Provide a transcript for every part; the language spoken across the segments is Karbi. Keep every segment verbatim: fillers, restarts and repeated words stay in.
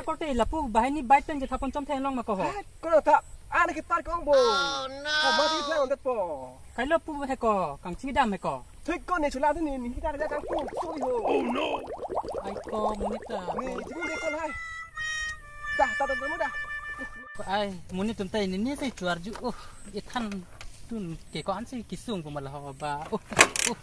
Korte lapu banghini bike pen je thapon chom theng long ma ko ho. Hai, ko na ta, ane ke par kong bo. Oh, no. Ko ma ti thang ondet po. Kailo pu he ko, kangchi dam he ko. Thik ko ne chula tu ni, ni kita kerja kangkung, sorry ho. Oh no. Ai ko monit ta. Ni, tibu de ko hai. Dah, dah, dah, dah, dah. Ai, monit tum ta ini ni sai chuar ju. Oh, ithan tun ke ko ansi kisung ko mala ho ba. Oh, oh.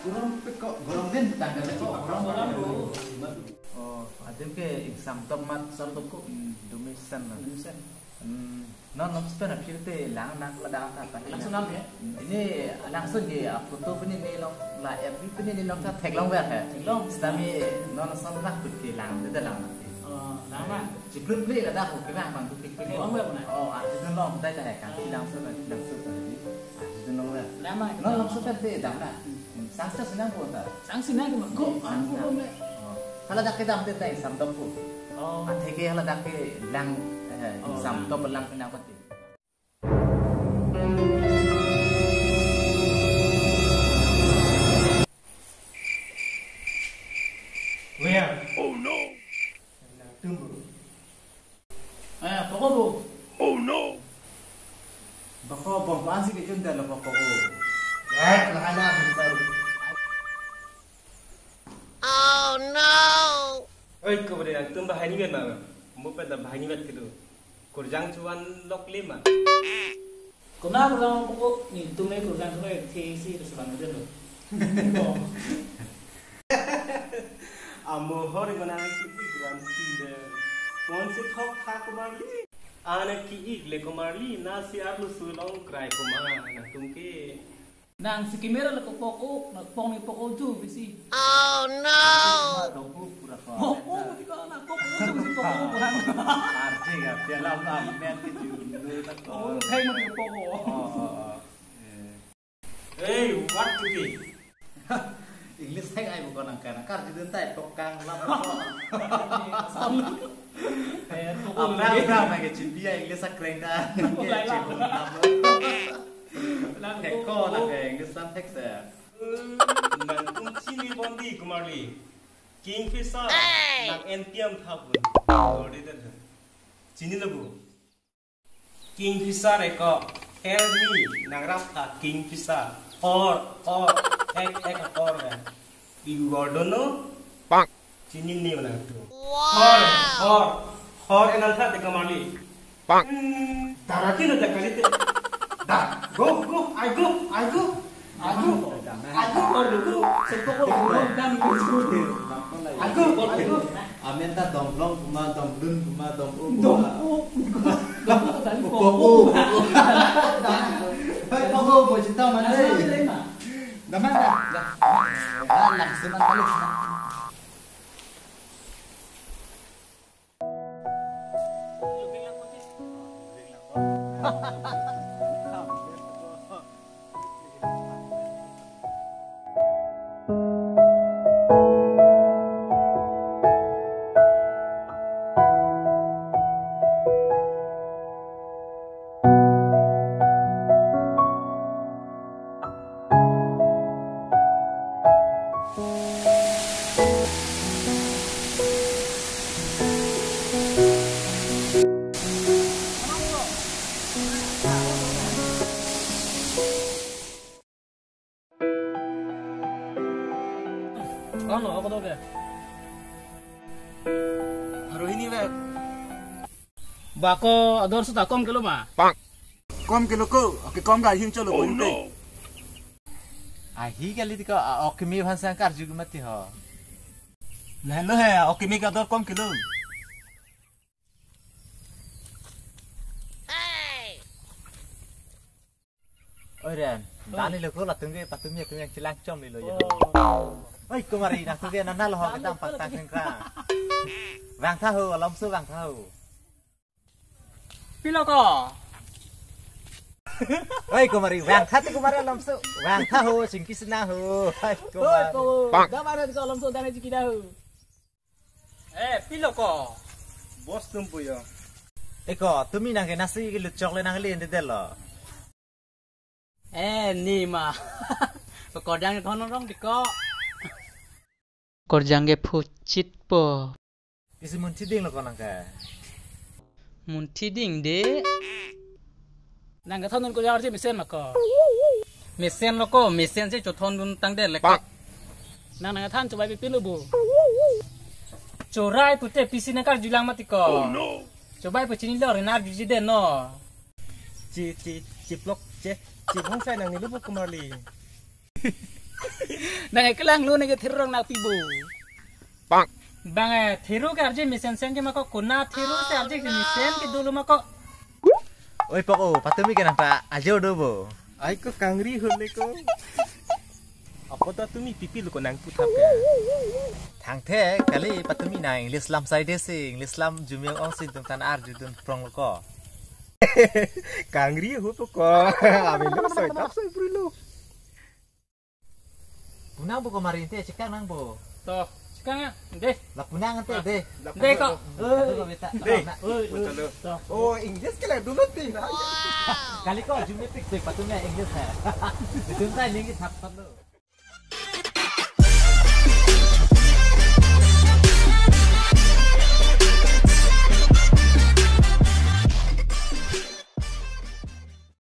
Gorong peko, gorong din tanggal ko gorong. Oh, adim ke exam top mat sar to ko. Hmm, dumisen na. Dumisen. Hmm, non non spen apir te lang nang ladak ta pa. Langsun nang ya? Hmm, ini langsun ke, ah, photo pini ni long, la F B pini ni long ta theklong ver he. Theklong. Sitame non son nak put ke lang, de lang. Oh, lang na. Chiplut ple ladak ko ke lang bang tu pik pik. Theklong ver na. Oh, ah, itu long dai ta he kan. Langsun, langsun ta he. Ah, itu long ver. Lang na. Non langsun te dam na. Hmm. Sangsi nang pon ta. Sangsi nang ko, ko, an ko, ko me. Oh. Hala dak kedam te tai sam dom ko. Oh. Atheke hala dak ke lang, eh, oh, sam lang. Dom lang ke nang pati. Where? Oh no. Nang tumbu. Eh, poko bu. Oh no. Bako bom ansi kejun dalo poko bu. Eh, lahana bintang. Oh no. Oi, ko beri nang tum banghini vet ma. Mo pen ta banghini vet kedo. Kurjang chuan lok lima. Kona kurjang poko ni tum ne kurjang chuan the si to selang delo. Amo hori mana ki igram sile. Kon se thok tha Komarli. Ane ki ik le Komarli, na si arlu sulong krai koma na tum ke. Nang si camera le kopok o, na pong ni pok o ju bisi. Oh no. Dongku pura ko. Oh, oh, mati ko na pok o ju bisi pok o kurang. Arje ga, dia lam lam, men ke ju, nu tak ko. Oh, kai mati pok o. Oh, oh, oh. Eh. Hey, what to be? English thek ai bukan angka na kar jidun tai pok kang lam. Sorry. Eh, pok o. Abang abang na ke chimbi ya English akreng ka. Pok lai lam. Thek ko na ke English lam thek se. Nang tum chini bondi Komarli. Kingfisher. Hey! Nang N P M thapun. Already that. Chini lagu. Kingfisher eko. Tell me, nang rap tha Kingfisher. Or, or, ek, ek, or, eh. You all don't know? Bang. Chini ni mana tu. Wow. Hor, hor, hor enal tha de Komarli. Bang. Hmm, darati na da kalite. Da, go, go, I go, I go, I go, I go, or go, seto ko, go, dan, go. I go, I go. Amen ta domlong kuma, domlun kuma, dom o kuma. Dom o, dom o, dom o. Poko, poko. Poko, poko, poko, poko. Daman ta. Ah, langsung aja. Ano, ako daw, be? Rohini, be. Bako ador seta kom kelo ma? Kom kelo ko, oke kom ga him cholo. Oh, bonte. No. Ahi kali tiko, a, oke mi bhan sang karju mati ho. Lahen lo he, oke mi ka ador kom kelo. Oi Ren, oi. Dani lo ko latung ke patung ya tung yang chelang chom lo ya. Oh. Oi, Komarli, nangtum ke nana lo ho kedam pantang sengkra. Vangtha ho, alomso vangtha ho. Pilo ko? Oi, kumari, vangtha te kumari alomso. Vangtha ho, chingki sena ho. Oi, kumari. Ko, dam aran ko alomso, dam chingki da ho. Eh, pilo ko? Boss tum puyo. Eko, tumi nang ke nasi ke luchok le nang le ende delo. Eh, ni ma. Korjang thon rong tiko. Korjang ke phuchit po. Pisi munthi ding lo ko nang ke. Munthi ding de. Nang kethondun korjang arje mesen ma ko. Mesen lo ko, mesen si chothondun tangdet le ko. Nang nang than chobai pipin lo bo. Chorai pute pisi nang karjulang mati ko. Chobai pu chinilo, renar juji de no. Chi, chi, chiplok, che, chibong sai nang nilu bu kumali. Nang kelang lu nang ke thirrong nang pibo. Bang eh, thiru ke arje mesen sen ke ma ko, kona thiru si arje ke mesen ke dulu ma ko. Oi pok o, patumi ke nang ta ajo do bo. Ai ko kangri hole ko. Apo ta tumi pipil ko nang puthap ke. Thangthe kali patumi nang English lam sai de si, English lam jumio ong si tum tan arjudun prong lo ko. Kangri ho to ko. Amin lo soi tap soi puri lo. Punang bo ko mari te chikang nang bo. To, chikang ya. De. La punang ante de. De ko. Ado ko beta. De. Na. Oi, oi. Betul lo. To. Oh, English ke la dulu tin. Kali ko jumio pik pik patumi English hai. Betul ta English thap thap lo.